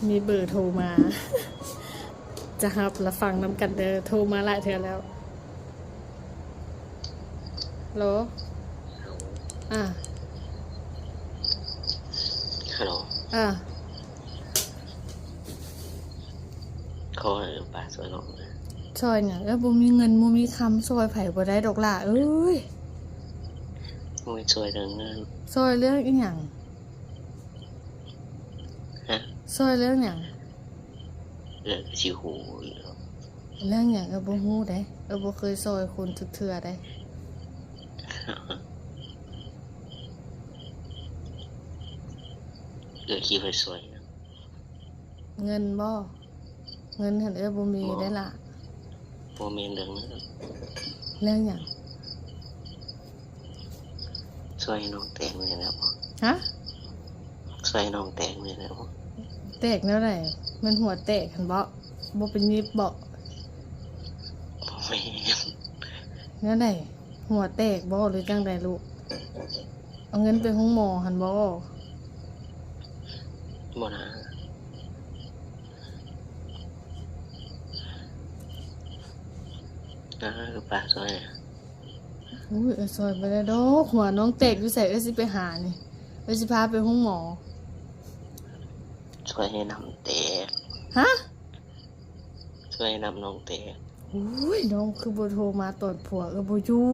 ມີເບີໂທມາ ຈະຮັບລະຟັງນຳກັນເດີ. ໂທມາຫຼາຍເທື່ອແລ້ວ. ໂລ ອາ ຮັລໂຫຼ ອາ ຂໍໃຫ້ປ້າຊ່ອຍນ້ອງແດ່. ຊ່ອຍຫຍັງ? ເອີ ບໍ່ມີເງິນບໍ່ມີຄຳ ຊ່ອຍໃຜບໍ່ໄດ້ດອກຫຼ້າເອີຍ. ໂອ້ຍ ຊ່ອຍເລື່ອງເງິນ. ຊ່ອຍເລື່ອງອີຫຍັງ? ຮະ? ຊ່ອຍເລື່ອງຫຍັງ? ເອື້ອຍກໍຊິຮູ້ຢູ່ດອກ. ເລື່ອງຫຍັງ? ເອື້ອຍບໍ່ຮູ້ເດ້. ເອື້ອຍບໍ່ເຄີຍຊ່ອຍຄົນຈັກເທື່ອເດ້. ເອື້ອຍຄິດໄວ້ຊ່ອຍຫຍັງ? ເງິນບໍ? ເງິນຫັ້ນເອື້ອຍບໍ່ມີ ບໍ່ ເດ້ລະ. ບໍ່ແມ່ນເລື່ອງນັ້ນ. ເລື່ອງຫຍັງ? ຊ່ອຍນ້ອງແຕກແດ່ແລ້ວບໍ? ຮະ? ຊ່ອຍນ້ອງແຕກແດ່ແລ້ວບໍ? ແຕກແນວໃດ? ແມ່ນຫົວແຕກຫັ້ນບໍ? ບໍ່ໄປຫຍິບບໍ? ບໍ່ແມ່ນ. ແນວໃດ? ຫົວແຕກບໍ ຫຼືຈັ່ງໃດລູກ? ເອົາເງິນໄປໂຮງໝໍຫັ້ນບໍ? ບໍ່ນະ. ເອີ ປ້າຊ່ອຍ. ໂອ້ຍ ເອື້ອຍຊ່ອຍບໍ່ໄດ້ດອກ. ຫົວນ້ອງແຕກຢູ່ໃສ ເອື້ອຍຊິໄປຫານີ້? ເອື້ອຍຊິພາໄປໂຮງໝໍ. ຊ່ອຍໃຫ້ນ້ຳແຕກ. ຮະ? ຊ່ອຍໃຫ້ນ້ຳນ້ອງແຕກ. ໂອ້ຍ ນ້ອງຄືບໍ່ໂທມາຕອນຜົວເອື້ອຍບໍ່ຢູ່?